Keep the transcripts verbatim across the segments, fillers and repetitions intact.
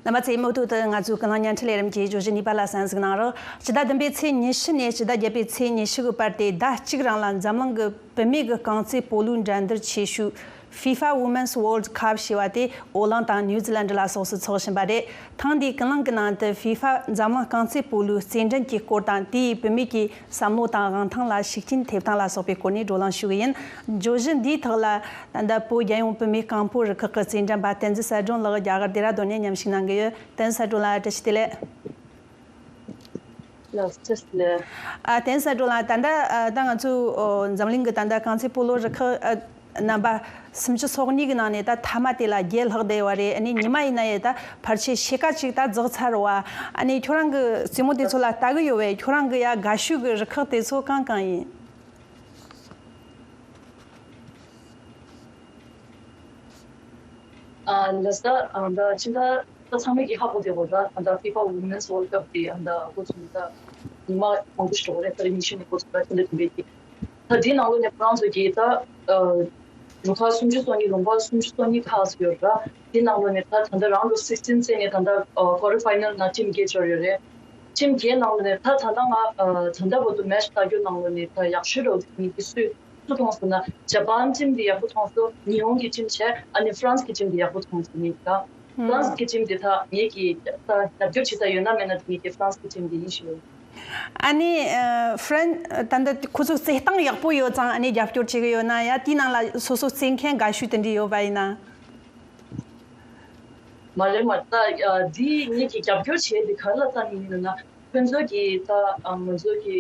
རྣམ་པ་ཚོས་མུ་མཐུད་དུ་ང་ཚོའི་ཀུན་གླེང་བརྙན་འཕྲིན་ལས་རིམ་གྱི་བརྗོད་གཞི་གཉིས་པ་ལ་གསན་གཟིགས་གནང་རོགས། ཕྱི་ཟླ་བདུན་པའི་ཚེས་ཉི་ཤུ་ནས་ཕྱི་ཟླ་བརྒྱད་པའི་ཚེས་ཉི་ཤུ་གི་བར་དེ་ཟླ་གཅིག་རིང་ལ་འཛམ་གླིང་གི་བུད་མེད་ཀྱི་རྐང་རྩེད་སྤོ་ལོའི་འགྲན་བསྡུར་ཆེ་ཤོས་ཧྥི་ཧྥ་Women's World Cup ཞེས་པ་དེ་ཨོ་ལན་དང་ནིའུ་ཛི་ལན་ཌི་ལ་སོགས་སུ་འཚོགས་བཞིན་པ་རེད། ཐེངས་འདིའི་ཀུན་གླེང་གི་ནང་དུ་ཧྥི་ཧྥ་འཛམ་གླིང་རྐང་རྩེད་སྤོ་ལོའི་རྩེད་འགྲན་གྱི་སྐོར་དང་དེའི་བུད་མེད་ཀྱི་བསམ་བློ་དང་དབང་ཐང་ལ་ཤུགས་རྐྱེན་ཐེབས་སྟངས་ལ་སོགས་པའི་སྐོར་ནས་བགྲོ་གླེང་ཞུ་གི་ཡིན། བརྗོད་གཞི་འདིའི་ཐོག་ལ་ད་ལྟ་བོད་རྒྱལ་ཡོངས་བུད་མེད་རྐང་སྤོལ་རུ་ཁག་གི་རྩེད་འགྲན་པ་བསྟན་འཛིན་གསལ་སྒྲོན་ལགས་རྒྱ་གར་ལྡེ་ར་ལྡུན་ནས་མཉམ་ཞུགས་གནང་གི་ཡོད། བསྟན་འཛིན་གསལ་སྒྲོན་ལགས་བཀྲ་ཤིས་བདེ་ལེགས། ལགས་སོ། བཀྲ་ཤིས་བདེ་ལེགས། ཨ། བསྟན་འཛིན་གསལ་སྒྲོན་ལགས། ད་ལྟ་ཨ། ད་ང་ཚོའི་ཨོ། འཛམ་གླིང་གི་ད་ལྟ་རྐང་རྩེད་སྤོ་ལོ་རུ་ཁག་ཨ། རྣམ་པ་སུམ་ཅུ་སོ་གཉིས་ཀྱི་ནང་ནས་ད་མཐའ་མ་དེ་ལ་བརྒྱད་ལྷག་བསྡད་ཡོད་རེད། ཨ་ནི་ཉི་མ་ཡིན་ན་ཡང་ད་ཕལ་ཆེར་ཕྱེད་ཀ་ཅིག་ད་རྫོགས་ཚར་བ། ཨ་ནི་ཁྱོད་རང་གི་རྩེད་མོ་དེ་ཚོ་ལ་ལྟ་གི་ཡོད་པས། ཁྱོད་རང་གི་ཡ་དགའ་ཤོས་ཀྱི་རུ་ཁག་དེ་ཚོ་གང་གང་ཡིན། ཨ། ལགས་སོ། ཨ། ད་ཕྱི་ཟླ་ད་ཚང་མས་ཀྱིས་ཧ་གོ་བསྡད་ཡོད་རེད། ད་ཧྥི་ཧྥ་Women's World Cup དེ་ད་འགོ་ཚུགས་ནས་ད་ཉི་མ་མང་པོ་ཞིག་འགྲོ་གི་རེད། ད་རེས་ཉི་ཤུ་ནས་འགོ་ཚུགས་པ་ཕྱི་ཟླ་བདུན་པའི་གི། ད་དེའི་ནང་ལོགས་ནས་ཁོ་རང་ཚོ་གིས་ད་ཨ། རུ་ཁག་སུམ་ཅུ་སོ་གཉིས། ལུང་པ་སུམ་ཅུ་སོ་གཉིས་ཁག་ཙམ་ཡོད་རེད། དེའི་ནང་ལོགས་ནས་ད་ད་ལྟ་round of sixteen རྩེས་ནས་ད་ལྟ་quarter final ནང་ཊིམ་བརྒྱད་འབྱོར་ཡོད་རེད། ཊིམ་བརྒྱད་ནང་ལོགས་ནས་ད་ད་ལྟ་ང་ཨ། ད་ལྟ་བར་དུ་མེ་ཆི་ལྟ་རྒྱུ་ནང་ལོགས་ནས་ད་ཡག་ཤོས་རེད་འདུག་ངེད་ཀྱིས་སུས་སུ་མཐོང་སོང་ན། ཇ་པན་ཊིམ་དེ་ཡག་པོ་མཐོང་སོང་། ཉི་ཧོང་གི་ཊིམ་བྱས། ཨ་ནི་ཧྥ་རན་སི་གི་ཊིམ་དེ་ཡག་པོ་མཐོང་སོང་། ངེད་ཀྱིས་ད་ཧྥ་རན་སི་གི་ཊིམ་དེ་ད་ངེད་ཀྱིས་ད་རྒྱབ་སྐྱོར་བྱེད་ས་ཡོད་ན་མེད་ན་དེ་ངེད་ཀྱི་ཧྥ་རན་སི་གི་ཊིམ་དེ་ཡིན་ཞུ། ཨ་ནི་ཨ། ཧྥ་རན་ད་ལྟ་ཁོ་ཚོ་རྩེད་སྟངས་ཡག་པོ་ཡོད་ཙང་ཨ་ནི་རྒྱབ་སྐྱོར་བྱེད་ཀྱི་ཡོད་ན་ཡང་དེའི་ནང་ལ་སོ་སོ་རྩེད་མཁན་དགའ་ཤོས་དེ་འདྲ་ཡོད་པ་ཡིན་ན། མ་རེད་མ་རེད། ད་ཨ། འདི་ངེད་ཀྱིས་རྒྱབ་སྐྱོར་བྱས་དེ་ག་རེ་ལ་བལྟས་ནས་ཡིན་ན། ཁོང་ཚོ་གིས་ད་ཨ། ང་ཚོ་གི་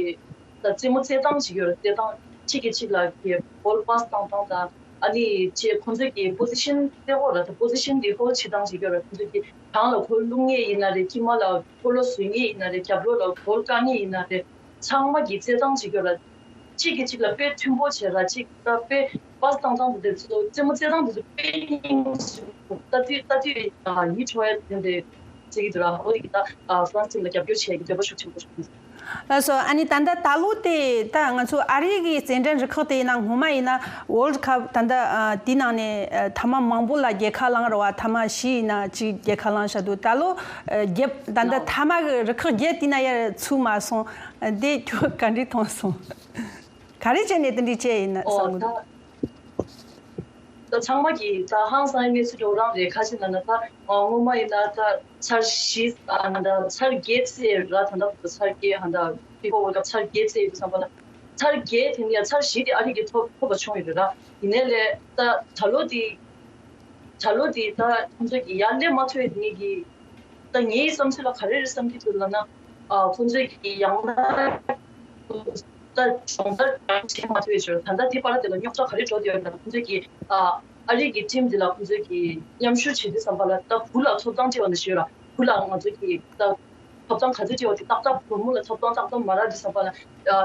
ད་རྩེད་མོ་རྩེད་སྟངས་ཅིག་ཡོད་རེད། རྩེད་སྟངས་གཅིག་གིས་གཅིག་ལ་གི་བྷོལ་པ་སི་བཏང་སྟངས་དང་། ཨ་ནི་ཅེས་ཁོང་ཚོ་གི་པོ་ཟི་ཤན་རྩེད་ཀྱི་ཡོད་རེད། ད་པོ་ཟི་ཤན་དེ་ཧོལ་ཌི་བྱེད་སྟངས་ཅིག་ཡོད་རེད། ཁོང་ཚོ་གིས་བྲང་ལ་གོ་བླུག་མཁན་ཡིན་ན་རེད། དཀྱིལ་མ་ལ་སྤོ་ལོ་བཟོ་མཁན་ཡིན་ན་རེད། རྒྱབ་ལོགས་ལ་གོ་བཀག་མཁན་ཡིན་ན་རེད། ཚང་མ་གི་རྩེད་སྟངས་གཅིག་ཡོད་རེད། གཅིག་གིས་གཅིག་ལ་དཔེ་མཐུན་པོ་བྱས་ར། གཅིག་ད་དཔེ་པ་སི་བཏང་སྟངས་དེ་ཚོ། རྩེད་མོ་རྩེད་སྟངས་དེ་ཚོ་དཔེ་སྙིང་རྗེ་པོ། ལྟ་དུས་ལྟ་དུས་ཡིད་འཕྲོག་ཡ་དེ་འདྲ་བྱེད་ཀྱི་འདུག་ར། འོ་དེ་གིས་ད་ཧྥ་རན་སི་ཊིམ་ལ་རྒྱབ་སྐྱོར་བྱེད་ཀྱི་འདོད་པ་ཤུགས་ཆེན་པོ་ཞིག་ཡོད། ལགས་སོ། ཨ་ནི་ད་ལྟ་ད་ལོ་དེ་ད་ང་ཚོ་ཨ་རི་གི་རྩེད་འགྲན་རུ་ཁག་དེ་ཡིན་ན་སྔོན་མ་ཡིན་ན་World Cup ད་ལྟ་ཨ། དེའི་ནང་ནས་ཨ། ཐེངས་མ་མང་པོ་ལ་རྒྱལ་ཁ་བླངས་རེད་བ། ཐེངས་མ་བཞི་ཡིན་ན་གཅིག་རྒྱལ་ཁ་བླངས་བཞག་འདུག་ད་ལོ་ཨ། བརྒྱད། ད་ལྟ་ཐེངས་མ་གི་རུ་ཁག་བརྒྱད་དེ་ན་ཡར་ཚུད་མ་སོང་། ཨ། དེ་ཁྱོད་ག་འདྲས་མཐོང་སོང་། ག་རེ་བྱས་ནས་དེ་འདྲས་བྱས་ཡིན་ན་བསམ་གི་འདུག་ད་ཚང་མ་གིས་ད་ཧང་སང་གནས་ཚུལ་འདྲ་བོ་རང་རེད། ཁ་ཤས་ན་ན་ད་སྔོན་མ་ཡིན་ན་ད་ཚར་བཞི། ཨ། ད་ཚར་བརྒྱད་རྩེས་ར། ད་ལྟ་ཚར་བརྒྱད། ཨ། ད་ཧྥི་ཧྥ་ཝོལ་ཀབ་ཚར་བརྒྱད་རྩེས་ཡོད་དུས་ཙམ་པ་ལ། ཚར་བརྒྱད་དེ་ནས་ཡང་ཚར་བཞི་དེ་ཨ་རི་གིས་ཐོབ་ཐོབ་པ་བྱུང་ཡོད་རེད་ར། ཡིན་ནའི་ལས་ད་ད་ལོ་དེ་ད་ལོ་དེ་ད་ཁོང་ཚོ་གིས་ཡར་སླེབས་མ་ཐུབ་པའི་དེ་ནས་ཀྱི་ད་ངའི་བསམ་ཚུལ་ལ་ག་རེ་རེད་བསམ་གྱི་འདུག་ལབ་ན། ཨ། ཁོང་ཚོས་ཀྱིས་ཡང་ན་ད་སྦྱོང་བརྡར་གང་བྱེད་མ་ཐུབ་ཡོད་ཞོར། ད་ལྟ་དེ་བར་དེ་ལ་རྙོག་དྲ་ག་རེ་འགྲོ་བསྡད་ཡོད་ན། ཁོང་ཚོས་ཀྱིས་ཨ། ཨ་རི་གི་ཊིམ་འདི་ལ་ཁོང་ཚོས་ཀྱིས་མཉམ་ཞུགས་བྱེད་དུས་ཙམ་པ་ལ། ད་བུ་ལ་ཐོབ་ཐང་སྤྲད་པ་ནང་བཞིན་ཡོད་ར། བུ་ལ་ང་ཚོ་གིས་ད་ཐོབ་ཐང་ག་ཚོད་སྤྲད་པ་དེ་ཏག་ཏག་བུ་མོ་ལ་ཐོབ་ཐང་ཏག་ཏག་མ་རག་དུས་ཙམ་པ་ལ། ཨ།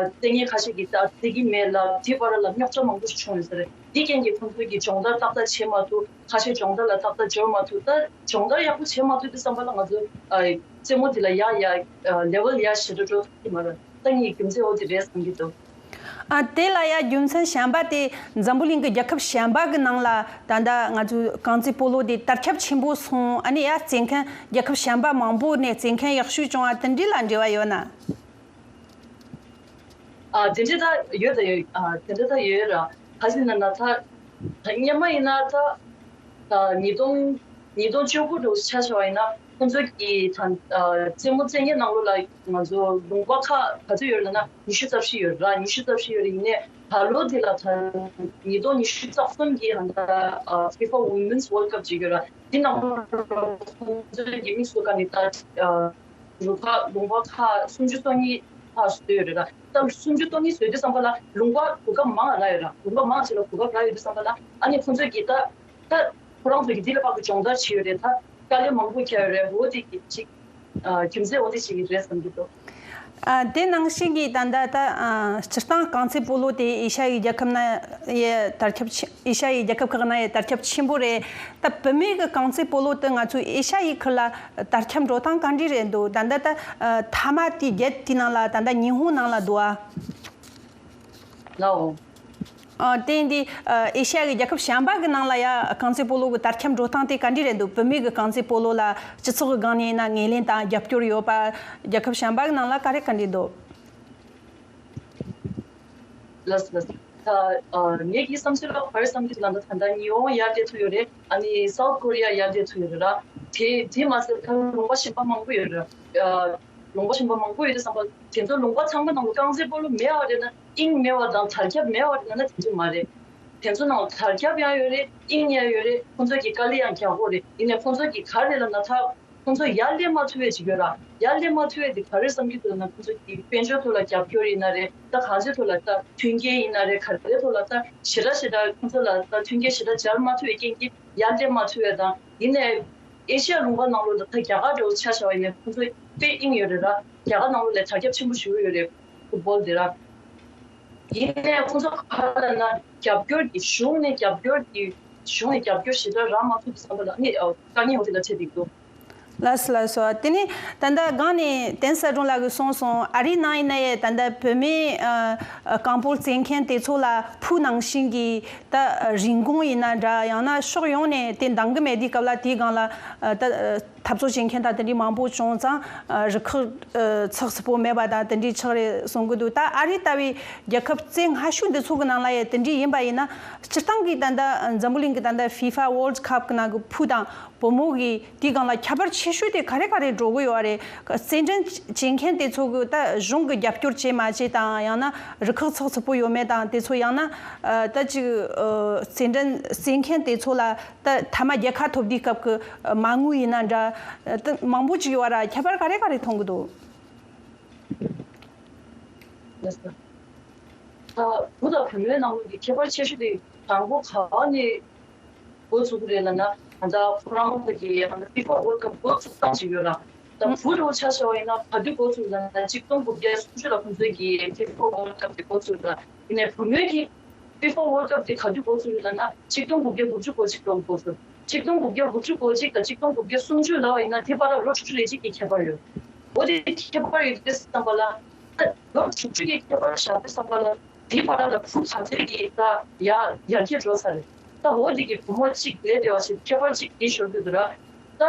རྩེད་མཁན་ཁ་ཤས་ཀྱིས་ད་རྩེད་ཀྱི་མེད་ལབ། དེ་བར་ལ་རྙོག་དྲ་མང་པོ་ཞིག་བྱུང་ཡོད་ས་རེད། དེ་རྐྱེན་གྱིས་ཁོང་ཚོས་ཀྱིས་སྦྱོང་བརྡར་ཏག་ཏག་བྱེད་མ་ཐུབ། ཁ་ཤས་སྦྱོང་བརྡར་ལ་ཏག་ཏག་འབྱོར་མ་ཐུབ། ད་སྦྱོང་བརྡར་ཡག་པོ་བྱེད་མ་ཐུབ་དུས་ཙམ་པ་ལ་ང་ཚོ་ཨ་རྩེད་མོ་འདི་ལ་ཡར་ཡར་ལེ་ཝལ་ཡར་ཞེ་དྲག་འགྲོ་ཐུབ་ཀྱི་མ་རེད། ད་ངའི་རྒྱུ་མཚན་འོ་དེ་རེད་བསམ་གྱི་འདུག་ཨ། དེ་ལ་ཡ་རྒྱུ་མཚན་གཞན་པ་དེ་འཛམ་བུ་གླིང་གི་རྒྱལ་ཁབ་གཞན་པ་གི་ནང་ལ་ད་ལྟ་ང་ཚོའི་རྐང་རྩེད་སྤོ་ལོ་དེ་དར་ཁྱབ་ཆེན་པོ་སོང་། ཨ་ནི་ཡ་རྩེད་མཁན་རྒྱལ་ཁབ་གཞན་པ་མང་པོ་ནས་རྩེད་མཁན་ཡག་ཤོས་བྱུང་བ་དེ་འདྲ་ལ་འབྲེལ་བ་ཡོད་ན། ཨ། དེ་འདྲ་ད་ཡོད་ད་ཡོད། ཨ། དེ་འདྲ་ད་ཡོད་ར། ག་ཟེར་ན་ན་ད་ད་སྔོན་མ་ཡིན་ན་ད་ད་ཉིས་སྟོང་ཉིས་སྟོང་བཅུ་དགུ་འདྲ་བོ་ཆ་བཞག་པ་ཡིན་ན་ཁོང་ཚོ་གི་ད་ཨ་རྩེད་མོ་རྩེད་མཁན་ནང་ལོགས་ལ་ང་ཚོ་ལུང་པ་ཁག་ག་ཚོད་ཡོད་ལབ་ན་ཉི་ཤུ་རྩ་བཞི་ཡོད་ར། ཉི་ཤུ་རྩ་བཞི་ཡོད་རེད། ཡིན་ནའི་ད་ལོ་འདི་ལ་ད་ཉིས་སྟོང་ཉི་ཤུ་རྩ་གསུམ་གྱི་ཧ་ད་ཨ་ཧྥི་ཧྥ་Women's World Cup ཅིག་ཡོད་ར། དེ་ནང་ལོགས་ཁོང་ཚོ་གི་དམིགས་སུ་བཀར་ནས་ད་ཨ། རུ་ཁག་ལུང་པ་ཁག་སུམ་ཅུ་སོ་གཉིས་ལྷག་བཟོས་ཡོད་རེད་ལ། ད་སུམ་ཅུ་སོ་གཉིས་བཟོས་དུས་ཙམ་པ་ལ་ལུང་པ་གོ་སྐབས་མང་རག་ཡོད་ར། ལུང་པ་མང་ཆེ་ལ་གོ་སྐབས་རག་ཡོད་དུས་ཙམ་པ་ལ། ཨ་ནི་ཁོང་ཚོས་ཀྱིས་ད་ད་ཁོ་རང་ཚོ་གིས་འདི་ལ་དཔག་པའི་སྦྱོང་བརྡར་བྱས་ཡོད་རེད། ད་དཀའ་ལས་མང་པོ་བརྒྱབ་ཡོད་རེད། འོ་དེ་གི་ཅིག་ཨ་རྒྱུ་མཚན་འོ་དེ་ཞིག་རེད་བསམ་གྱི་འདུག་ཨ། དེ་ནང་བཞིན་གྱི་ད་ལྟ་ད་ཨ་སྤྱིར་བཏང་རྐང་རྩེད་སྤོ་ལོ་དེ་ཨེ་ཤ་ཡའི་རྒྱལ་ཁབ་ན་ཡི་དར་ཁྱབ་ཆེ། ཨེ་ཤ་ཡའི་རྒྱལ་ཁབ་ཁག་ན་ཡི་དར་ཁྱབ་ཆེན་པོ་རེད། ད་བུད་མེད་ཀྱི་རྐང་རྩེད་སྤོ་ལོ་དེ་ང་ཚོའི་ཨེ་ཤ་ཡའི་ཁུལ་ལ་དར་ཁྱབ་འགྲོ་སྟངས་ག་འདྲ་རེད་འདུག་ད་ལྟ་ད་ཨ་མཐའ་མ་དེ་བརྒྱད་དེའི་ནང་ལ་ད་ལྟ་ཉི་ཧོང་ནང་ལ་འདུག་ཨ། ལའོ། ཨ། དེ་ཡིན་དུས། ཨ། ཨེ་ཤ་ཡ་གི་རྒྱལ་ཁབ་གཞན་པ་གི་ནང་ལ་ཡ་རྐང་རྩེད་སྤོ་ལོ་གི་དར་ཁྱབ་འགྲོ་སྟངས་དེ་ག་འདྲ་རེད་འདུག་བུད་མེད་ཀྱི་རྐང་རྩེད་སྤོ་ལོ་ལ་སྤྱི་ཚོགས་ཀྱི་སྒང་ནས་ཡིན་ན་ངོས་ལེན་དང་རྒྱབ་སྐྱོར་ཡོད་པ། རྒྱལ་ཁབ་གཞན་པ་གི་ནང་ལ་ག་རེ་ག་འདྲ་འདུག་ལགས་ལགས། ད་ཨ་ངེད་ཀྱི་བསམ་ཚུལ་ལ་ག་རེ་བསམ་གྱི་འདུག་ལབ་ན། ད་ལྟ་ཉི་ཧོང་ཡར་བསྡད་ཐུབ་ཡོད་རེད། ཨ་ནི་སའུ་ཐི་ཀོ་རི་ཡ་ཡར་བསྡད་ཐུབ་ཡོད་རེད་ར། དེ་དེ་མ་ཟད་ད་ལུང་པ་གཞན་པ་མང་པོ་ཡོད་རེད། ཨ་ལུང་པ་གཞན་པ་མང་པོ་ཡོད་དུས་ཙམ་པ། དེ་ཚོ་ལུང་པ་ཚང་མ་ནང་ལ་རྐང་རྩེད་སྤོ་ལོ་མེད་པ་རེད་ན། དབྱིངས་མེད་པ་དང་དར་ཁྱབ་མེད་པ་རེད་ན་དེ་འདྲ་མ་རེད། དེ་ཚོ་ནང་དར་ཁྱབ་ཡང་ཡོད་རེད། དབྱིངས་ཡང་ཡོད་རེད། ཁོང་ཚོ་གི་དཀའ་ལས་ཡང་རྒྱག་གི་ཡོད་རེད། ཡིན་ནའི་ཁོང་ཚོ་གི་ག་རེ་ལབ་ན། ད་ཁོང་ཚོ་ཡར་སླེབས་མ་ཐུབ་པའི་ཅིག་ཡོད་ར། ཡར་སླེབས་མ་ཐུབ་པའི་དེ་ག་རེ་བསམ་གྱི་འདུག་ན། ཁོང་ཚོ་གི་དཔལ་འབྱོར་ཐོག་ལ་རྒྱབ་སྐྱོར་ཡིན་ན་རེད། ད་གང་ཅིའི་ཐོག་ལ། ད་མཐུན་རྐྱེན་ཡིན་ན་རེད། ག་རེ་ཐོག་ལ་ད་ཞེ་དྲག་ཞེ་དྲག་ཁོང་ཚོ་ལ་ད་མཐུན་རྐྱེན་ཞེ་དྲག་སྦྱར་མ་ཐུབ་པའི་རྐྱེན་གྱིས་ཡར་སླེབས་མ་ཐུབ་པ་དང་། ཡིན་ནའི་ཨེ་ཤི་ཡ་ལུང་པ་ནང་ལོགས་ལ་ད་རྒྱ་གར་འདྲ་བོ་ཆ་བཞག་པ་ཡིན་ན་ཁོང་ཚོ་དཔེ་དབྱིངས་ཡོད་རེད་ར། རྒྱ་གར་ནང་ལོགས་ལ་དར་ཁྱབ་ཆེན་པོ་ཞེ་པོ་ཡོད་རེད། ཕུཊ་བོལ་དེ་ར། ཡིན་ནའི་ཁོང་ཚོ་ག་རེ་ལབ་ན། རྒྱབ་སྐྱོར་གྱི་གཞུང་ནས་རྒྱབ་སྐྱོར་གྱི་གཞུང་ནས་རྒྱབ་སྐྱོར་ཞེ་དྲག་རག་མ་ཐུབ་པའི་བསམ་པ་ལ་ནི་ཨ་དཀའ་ངལ་འོ་དེ་ལ་འཕྲད་བསྡད་འདུག་ལགས་སོ་ལགས་སོ། དེ་ནས་ད་ལྟ་སྒང་ནས་ཏེན་ས་སྒྲོན་ལགས་ཀྱིས་གསུངས་སོང་། ཨ་རིའི་ནང་ཡིན་ན་ཡང་ད་ལྟ་བུད་མེད་ཨ་ཨ་རྐང་སྤོལ་རྩེད་མཁན་དེ་ཚོ་ལ་ཕུགས་ནང་བཞིན་གྱི་ད་རིན་གོང་ཡིན་ན་འདྲ། ཡང་ན་ཕྱོགས་ཡོངས་ནས་དེ་འདང་གི་མེད་དུས་སྐབས་ལ། དེའི་སྒང་ལ་ཨ་ད་ཨ་འཐབ་རྩོད་བྱེད་མཁན་དང་དེ་འདྲའི་མང་པོ་བྱུང་ཙང་། ཨ་རུ་ཁག་ཨ་ཚགས་ཚུད་པོ་མེད་པ་དང་དེ་འདྲའི་ཆགས་རེད་གསུང་གི་འདུག་ད་ཨ་རི་ལྟ་བུའི་རྒྱལ་ཁབ་རྩེ་སྔ་ཤོས་འདི་ཚོ་གི་ནང་ལ་ཡང་དེ་འདྲའི་ཡིན་པ་ཡིན་ན། སྤྱིར་བཏང་གི་ད་ལྟ་འཛམ་བུ་གླིང་གི་ད་ལྟ་ཧྥི་ཧྥ་ཝོལ་ཌི་ཁབ་གི་ནང་གི་ཕུགས་དང་བུ་མོ་གི་དེའི་སྒང་ལ་ཁྱད་པར་ཆེ་ཤོས་དེ་ག་རེ་ག་རེ་འགྲོ་གི་ཡོད་རེད། རྩེད་འགྲན་བྱེད་མཁན་དེ་ཚོ་གི་ད་གཞུང་གི་རྒྱབ་སྐྱོར་བྱེད་མ་བྱེད་དང་། ཡང་ན་རུ་ཁག་ཚགས་ཚུད་པོ་ཡོད་མེད་དང་། དེ་ཚོ། ཡང་ན་ཨ་ད་ཅིག་ཨ་རྩེད་འགྲན་རྩེད་མཁན་དེ་ཚོ་ལ་ད་མཐའ་མ་རྒྱལ་ཁ་ཐོབ་དུས་སྐབས་ཀྱི་མ་དངུལ་ཡིན་ན་འདྲ། ད་མང་པོ་ཅིག་ཡོད་ར། ཁྱད་པར་ག་རེ་ག་རེ་མཐོང་གི་འདུག་ད་བུ་དང་བུ་མོའི་ནང་ལོགས་ཀྱི་ཁྱད་པར་ཆེ་ཤོས་དེ་དང་པོ་ག་ནས་འགོ་ཚུགས་ཀྱི་རེད་ལབ་ན། ད་ལྟ་ཁོ་རང་ཚོ་གི་ཧྥི་ཧྥ་ཝོལ་ཌི་ཁབ་འགོ་ཚུགས་སྟངས་ཅིག་ཡོད་ར། ད་བུ་རུ་ཆ་བཞག་པ་ཡིན་ན་ག་དུས་འགོ་ཚུགས་ལབ་ན། ཆིག་སྟོང་དགུ་བརྒྱ་སུམ་ཅུ་ལ་ཁོང་ཚོའི་གི་ཧྥི་ཧྥ་ཝོལ་ཌི་ཁབ་དེ་འགོ་ཚུགས་ར། ཡིན་ནའི་བུ་མོའི་གི་ཧྥི་ཧྥ་ཝོལ་ཌི་ཁབ་དེ་ག་དུས་འགོ་ཚུགས་ཡོད་ལབ་ན། ཆིག་སྟོང་དགུ་བརྒྱ་དགུ་བཅུ་གོ་གཅིག་ལོར་འགོ་ཚུགས། ཆིག་སྟོང་དགུ་བརྒྱ་དགུ་བཅུ་གོ་གཅིག་དང་ཆིག་སྟོང་དགུ་བརྒྱ་སུམ་ཅུ་ལབ་པ་ཡིན་ན། དེ་བར་ལ་ལོ་དྲུག་ཅུ་རེ་གཅིག་གི་ཁྱད་པར་ཡོད། འོ་དེ་ཁྱད་པར་ཡོད་དུས་ཙམ་པ་ལ། ད་ལོ་དྲུག་ཅུ་གི་ཁྱད་པར་བཞག་དུས་ཙམ་པ་ལ། དེ་བར་ལ་བུ་ག་ཚོད་ཀྱིས་ད་ཡར་ཡར་རྒྱས་འགྲོ་ཚར་རེད། ད་འོ་དེ་གི་བུ་མོ་གཅིག་ལས་བདེ་བ་ཞིག་ཁྱད་པར་གཅིག་དེ་ཤོར་གྱི་འདུག་ར། ད་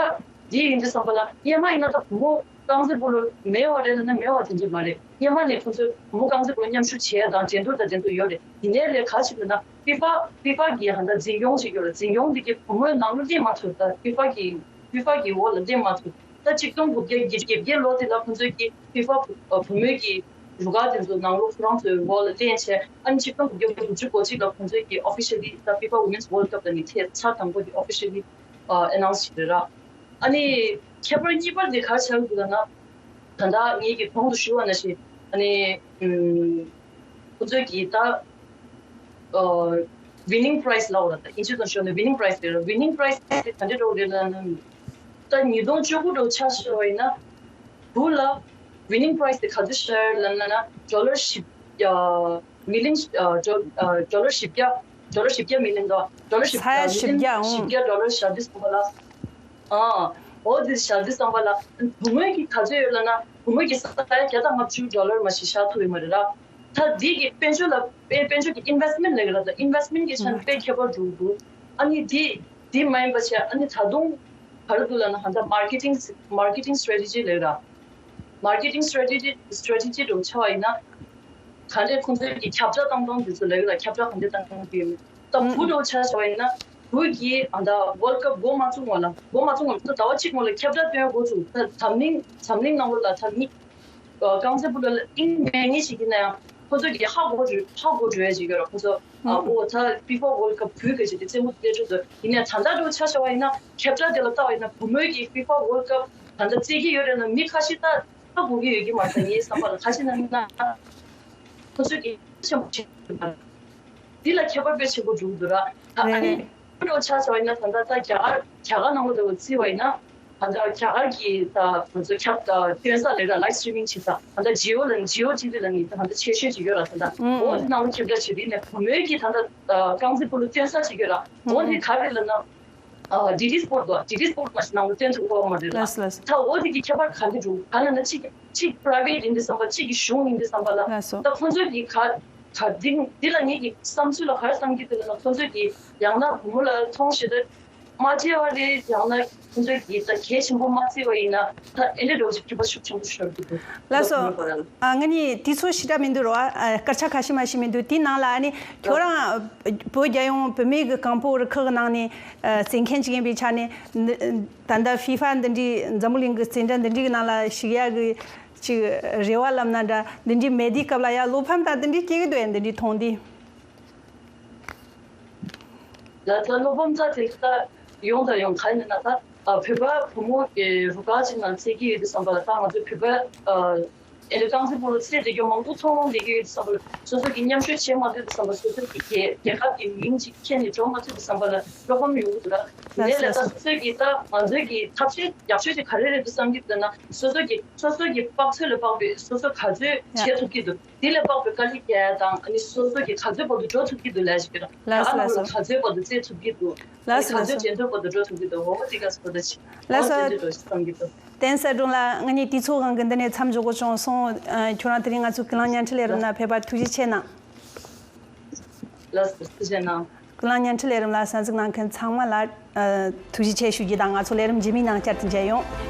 དེ་ཡིན་དུས་ཙམ་པ་ལ་སྔོན་མ་ཡིན་ན་ད་བུ་མོ་རྐང་རྩེད་སྤོ་ལོ་མེད་པ་རེད་ལབ་ན་མེད་པ་དེ་འདྲ་མ་རེད། སྔོན་མ་ནས་ཁོང་ཚོས་བུ་མོ་རྐང་རྩེད་སྤོ་ལོ་མཉམ་ཞུགས་བྱས་དང་འགྲན་བསྡུར་དང་འགྲན་བསྡུར་ཡོད་རེད། དེ་ནས་ལས་ག་ཞིག་ལབ་ན། ཧྥི་ཧྥ་ཧྥི་ཧྥ་གི་ཧ་ད་འཛིན་སྐྱོང་ཞིག་ཡོད་རེད། འཛིན་སྐྱོང་འདི་གི་བུ་མོའི་ནང་ལོགས་སླེབས་མ་ཐུབ། ད་ཧྥི་ཧྥ་གི་ཧྥི་ཧྥ་གི་འོག་ལ་སླེབས་མ་ཐུབ། ད་ཆིག་སྟོང་དགུ་བརྒྱ་བརྒྱད་ཅུ་གྱ་བརྒྱད་ལོ་དེ་ལ་ཁོང་ཚོས་ཀྱི་ཧྥི་ཧྥ་བུ་མོའི་གི་རུ་ཁག་དེ་ཚོ་ནང་ལོགས་ཁོ་རང་ཚོའི་འོག་ལ་སླེབས་བྱས། ཨ་ནི་ཆིག་སྟོང་དགུ་བརྒྱ་དགུ་བཅུ་གོ་གཅིག་ལ་ཁོང་ཚོས་ཀྱི་ཨོ་ཕི་ཤལ་ལི་ད་ཧྥི་ཧྥ་ཝུ་མེན་སི་ཝོལ་ཌི་ཁབ་ལ་ནི་ཐེངས་ཆ་དང་པོ་དེ་ཨོ་ཕི་ཤལ་ལི་ཨ་ཨེ་ནའོན་སི་བྱས་རེད་ར། ཨ་ནི་ཁྱད་པར་གཉིས་པ་དེ་ག་རེ་ཆགས་ཀྱི་འདུག་ལབ་ན། ད་ལྟ་ངེད་ཀྱིས་གོང་དུ་ཞུས་པ་ནང་བཞིན། ཨ་ནི་ཨུམ་ཁོ་ཚོས་ཀྱིས་ད་ཨ་ཝི་ནིང་པ་རའི་ཛི་ལབ་དགོས་རེད། ད་དབྱིན་ཇི་ཐོག་ཤོད་ན་ཝི་ནིང་པ་རའི་ཛི་རེད། ཝི་ནིང་པ་རའི་ཛི་དེ་ག་འདྲ་འདྲ་རེད་ལབ་ན། ད་ཉིས་སྟོང་བཅུ་དགུ་ལོ་ཆ་བཞག་པ་ཡིན་ན། བུ་ལ་ཝི་ནིང་པ་རའི་ཛི་དེ་ག་ཚོད་ཤར་ལབ་ན། ཌོ་ལར་བཞི་བརྒྱ། ཨ་མི་ལི་ཡོན་ཨ་ཌོ་ཨ་ཌོ་ལར་བཞི་བརྒྱ། ཌོ་ལར་བཞི་བརྒྱ་མི་ལི་ཡོན་དང་ཌོ་ལར་བཞི་ས་ཡ་བཞི་བརྒྱ། ཨང་། བཞི་བརྒྱ་ཌོ་ལར་བཞག་དུས་ཙམ་པ་ལ། ཨ་འོ་དེ་བཞག་དུས་ཙམ་པ་ལ་བུ་མོའི་གི་ག་ཚོད་ཡོད་ལབ་ན། བུ་མོའི་གི་ས་ཡ་བརྒྱ་དང་ལྔ་བཅུ་ཌོ་ལར་མ་ཞིག་བཞག་ཐུབ་ཡོད་མ་རེད་ར། ད་འདི་གི་དཔལ་འབྱོར་ལ་དཔལ་དཔལ་འབྱོར་གྱི་ཨིན་ཝེ་སི་མེན་ཊི་ལབ་ཀྱི་རེད། ད་ཨིན་ཝེ་སི་མེན་ཊི་གི་ཆ་ནས་དཔེ་ཁྱད་པར་འགྲོ་གི་འདུག་ཨ་ནི་འདི་འདི་མ་ཡིན་པ་བྱས། ཨ་ནི་ད་དུང་ག་རེ་འདུག་ལབ་ན། ཧ་ད་མར་ཀེ་ཊིང་མར་ཀེ་ཊིང་སི་ཊེ་རེ་ཊི་ཇི་ལབ་ཀྱི་རེད། མར་ཀེ་ཊིང་སི་ཊེ་རེ་ཊི་ཇི་སི་ཊེ་རེ་ཊི་ཇི་འདྲ་བོ་ཆགས་པ་ཡིན་ན། ག་འདྲས་ཁོང་ཚོའི་གི་ཁྱབ་བསྒྲགས་བཏང་སྟངས་དེ་ཚོ་ལབ་ཀྱི་རེད། ཁྱབ་བསྒྲགས་ག་འདྲས་བཏང་གི་ཡོད་མེད། ད་བུ་འདྲ་བོ་ཆ་བཞག་པ་ཡིན་ན། བུ་གིས་ཨ་ད་ཝོལ་ཌི་ཁབ་འགོ་མ་བཙུགས་སྔོན་ལ། འགོ་མ་བཙུགས་སྔོན་ལ་ད་ཟླ་བ་གཅིག་སྔོན་ལ་ཁྱབ་བསྒྲགས་སྟོན་འགོ་བཙུགས། ད་འཛམ་གླིང་འཛམ་གླིང་ནང་ལོགས་ལ་ད་མི་ཨ་རྐང་རྩེད་སྤོ་ལོ་ལ་དབྱིངས་མེད་མཁན་ཞིག་ཡིན་ན་ཡང་། ཁོ་ཚོ་གིས་ཧ་གོ་འགྲོ་ཧ་གོ་འགྲོ་ཡ་ཞིག་ཡོད་ར། ཁོ་ཚོ་ཨ་ཨོ་ད་ཧྥི་ཧྥ་ཝོལ་ཌི་ཁབ་བུ་གི་ཞིག་དེ་རྩེད་མོ་རྩེ་འགྲོ་ཚོ་ཡིན་ན། ད་ལྟ་འདྲ་བོ་ཆ་བཞག་པ་ཡིན་ན། ཁྱབ་བསྒྲགས་དེ་ལ་བལྟ་བ་ཡིན་ན། བུ་མོའི་གི་ཧྥི་ཧྥ་ཝོལ་ཌི་ཁབ་ད་ལྟ་རྩེད་ཀྱི་ཡོད་རེད་ན། མི་ཁ་ཤས་ད་ཧ་གོ་གི་ཡོད་ཀྱི་མ་རེད། ངའི་བསམ་པ་ལ་ཁ་ཤས་ན་ན་ཁོ་ཚོས་ཀྱི་ཆེན་པོ་བྱེད་ཀྱི་མ་རེད། འདི་ལ་ཁྱད་པར་དཔེ་ཆེན་པོ་འགྲོ་གི་འདུག་ར། ད་ཨ་ནི་རེད། འགྲོ་ཆ་བཞག་པ་ཡིན་ན། ད་ལྟ་ད་རྒྱ་གར་རྒྱ་གར་ནང་ལོགས་དུ་བརྩིས་པ་ཡིན་ན། ད་ལྟ་རྒྱ་གར་གྱི་ད་ང་ཚོ་ཁྱབ་ད་སྟོན་ས་ལབ་ཀྱི་རེད། ལའིབ་སི་ཊི་རི་མིང་བྱེད་ས། ད་ལྟ་ཇི་ཨོ་ལ་ཇི་ཨོ་ཊི་ཝི་ལབ་ནས་ད་ལྟ་ཆེ་ཤོས་ཅིག་ཡོད་ར། ད་ལྟ་ཨང་། འོ་དེ་ནང་ལ་ཁྱབ་བསྒྲགས་བྱེད་དུས་ནས་བུ་མོའི་གི་ད་ལྟ་རྐང་རྩེད་སྤོ་ལོ་སྟོན་ས་ཅིག་ཡོད་ར། འོ་དེ་ག་རེ་ལབ་ན། ཨ་ཌི་ཌི་སི་པོར་དོ། ཌི་ཌི་སི་པོར་མ་ཞིག་ནང་ལ་སྟོན་ཐུབ་ཀྱི་ཡོད་མ་རེད་ལ། ལགས་ལགས། ད་འོ་དེ་གི་ཁྱད་པར་ག་འདྲ་འདུག་ག་ལབ་ན། གཅིག་གཅིག་པ་རའི་ཝེ་ཊི་ཡིན་དུས་ཙམ་པ། གཅིག་གི་གཞུང་ཡིན་དུས་ཙམ་པ་ལ། ལགས་སོ། ད་ཁོང་ཚོས་ཀྱི་ག་ ག་འདི་འདི་ལ་ངེད་ཀྱི་བསམ་ཚུལ་ལ་ག་རེ་བསམ་གྱི་འདུག་ལབ་ན། ཁོ་ཚོས་ཀྱི་ཡང་ན་བུ་མོ་ལ་མཐོང་ཞེ་དྲག་མ་བྱས་པ་རེད། ཡང་ན་ཁོ་ཚོས་ཀྱི་ད་གལ་ཆེན་པོ་མ་བརྩིས་པ་ཡིན་ན། ད་ཨེ་འདྲ་འདྲ་བོ་ཅིག་འགྱུར་བ་ཤུགས་ཆེན་པོ་ཤོར་གྱི་འདུག་ལགས་སོ། ཨ་ང་གཉིས་དུས་ཚོད་ཞེ་དྲག་མི་འདུག་རོ། ཨ་སྐར་ཆ་ཁ་ཤས་མ་ཞིག་མི་འདུག་དེའི་ནང་ལ་ཨ་ནི་ཁྱོད་རང་བོད་རྒྱལ་ཡོངས་བུད་མེད་ཀྱི་གང་པོ་རུ་ཁག་གི་ནང་ནས་ཨ་རྩེད་མཁན་ཅིག་ཡིན་པའི་ཆ་ནས། ད་ལྟ་ཧྥི་ཧྥ་འདི་འདྲའི་འཛམ་བུ་གླིང་གི་རྩེད་འགྲན་འདི་འདྲའི་གི་ནང་ལ་ཞུགས་ཡག་གི་ཅིག་རེ་བ་ལབ་ན་འདྲ། འདི་འདྲའི་མེད་དུས་སྐབས་ལ་ཡ་བློ་ཕམ་དང་འདི་འདྲའི་སྐྱེ་གི་འདུག་ཨེ། འདི་འདྲའི་མཐོང་དུས། ད་ལྟ་བློ་ཕམ་ཚ་དེ་ལྟ་ཡོང་དང་ཡོང་ག་ཡིན་ན། ད་བོད་པ་བུ་མོ་རུ་ཁག་ཅིག་ནང་རྩེད་ཀྱི་ཡོད་དུས་ཙམ་པ་ལ། ད་ང་ཚོ་བོད་པ་ཨེ་རེ་རྐང་རྩེད་སྤོ་ལོ་རྩེད་བསྡད་རྒྱུ་མང་པོ་མཐོང་ཡོང་བསྡད་ཀྱི་ཡོད་དུས་ཙམ་པ་ལ། སོ་སོ་གིས་མཉམ་ཞུགས་བྱེད་མ་ཐུབ་དུས་ཙམ་པ། སོ་སོ་གི་རྒྱལ་རྒྱལ་ཁབ་ཀྱི་མིང་ཅིག་ཁྱེར་ནས་འགྲོ་མ་ཐུབ་དུས་ཙམ་པ་ལ་བློ་ཕམ་ཡོང་གི་འདུག་ར། དེ་ལས་ད་སོ་སོ་གིས་ད་ང་ཚོའི་གི་ཐབས་ཤེས་ཡག་ཤོས་དེ་ག་རེ་རེད་འདུག་བསམ་གྱི་འདུག་ན། སོ་སོ་གི་སོ་སོ་གི་དཔག་ཚོད་ལ་དཔག་པའི་སོ་སོ་ག་ཚོད་བྱེད་ཐུབ་ཀྱི་འདུག་དེ་ལས་དཔག་པའི་དཀའ་ལས་རྒྱག་དང་། ཨ་ནི་སོ་སོ་གི་ག་ཚོད་བར་དུ་འགྲོ་ཐུབ་ཀྱི་འདུག་ལབ་ཞིག་གི་ར། ལགས་སོ། ལགས་སོ། ག་ཚོད་བར་དུ་རྩེད་ཐུབ་ཀྱི་འདུག་ལགས་སོ། ག་ཚོད་ཇེ་མཐོའི་བར་དུ་འགྲོ་ཐུབ་ཀྱི་འདུག་འོ་དེ་ག་ཚོད་ད་ཆེ། ལགས་སོ། དེ་འདྲ་འགྲོ་ཞིག་བསམ་གྱི་འདུག་བསྟན་གསལ་སྒྲོན་ལགས། ང་གཉིས་དུས་ཚོད་དབང་གིས་འདི་ནས་མཚམས་འཇོག་དགོས་བྱུང་སོང་། ཨ་ཁྱོད་རང་དེ་རིང་ང་ཚོའི་ཀུན་གླེང་བརྙན་འཕྲིན་ལས་རིམ་ནང་ཕེབས་པར་ཐུགས་རྗེ་ཆེ་གནང་། ལགས་སོ། ཐུགས་རྗེ་གནང་། ཀུན་གླེང་བརྙན་འཕྲིན་ལས་རིམ་ལ་གསན་གཟིགས་གནང་མཁན་ཚང་མ་ལ་ཨ་ཐུགས་རྗེ་ཆེ་ཞུ་རྒྱུ་དང་། ང་ཚོ་ལས་རིམ་རྗེས་མའི་ནང་བསྐྱར་དུ་མཇལ་ཡོང་།